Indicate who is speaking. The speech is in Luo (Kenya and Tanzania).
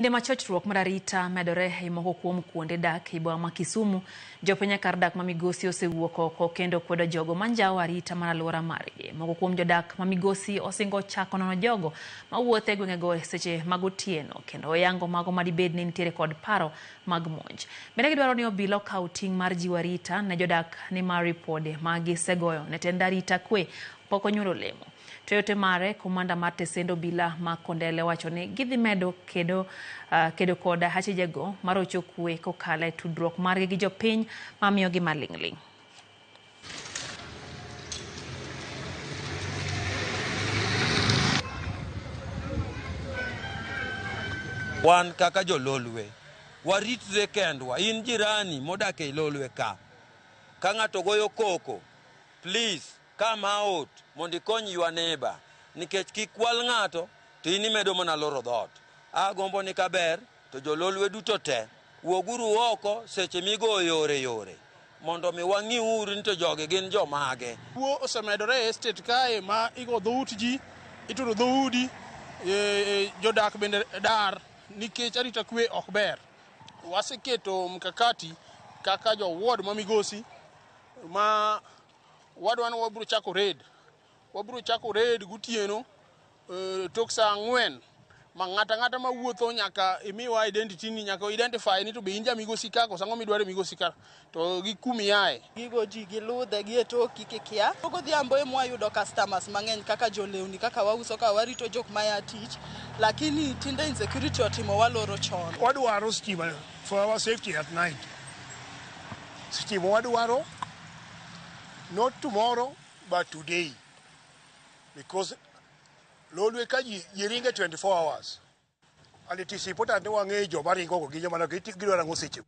Speaker 1: Kinde ma chochruok mar arita medore e moko kuom kuonde dak e boma ma Kisumu, jopiny e kar dak ma Migosi osewuok oko kendo kwedo jogo manjawo arita mar alwora margi. Moko kuom jodak ma Migosi osingo chako nono jogo mawuotho e gwengego e seche mag otieno kendo oyango mago madibed ni nitiere kod paro mag monj. Bende gidwaro ni obila okaw ting' mar jiwo arita ne jodak nimar ripode ma gisegoyo ne tend arita kwe pok onyuolo olemo. To e ote mare, komanda mar tesend obila ma Kondele wacho ni gidhi medo kedo kod achijego marocho kwe kokalo e tudruok margi gi jopiny mamiyogi maling'ling'.
Speaker 2: Wan kaka jololwe waritre kendwa. In jirani modak ei lolwe ka, ka ng'ato goyo koko, please come out mondo ikony your neighbor, nikech kik kwal ng'ato to in imedo mana loro dhoot. Agombo ni kaber to jololwe duto te wuoguru oko seche migoyo yore yore mondo mi wang'iuru ni to jogi gin jomage.
Speaker 3: Kuo osemedore e estate kae ma igo dhout ji, ituro dhoudi, jodak bende dar nikech arita kwe ok ber. Waseketo mkakati kaka jo ward ma Migosi ma wadwa ni wabiro chako raid. Wabiro chako raid gotieno tok saa 4 ma ng'ata ng'ata mawuotho nyaka imiwa identity ni, nyaka identify ni to be in ja Migosi ka koso ang'o midwaro e Migosi ka to gi kumi yae.
Speaker 4: Gigo ji gi ludhe gi e toki kikia. Godhiambo ema wayudo customers mang'eny kaka jolewni kaka wauso ka warito jok maya tich, lakini tinde insecurity otimo waloro chon.
Speaker 5: Wadwaro stima for our safety at night. Stima wadwaro not tomorrow but today, because Lolwe ka ji ringe 24 hours and it is important ni wang'e joma ringo go gi joma gidwaro ang'o seche.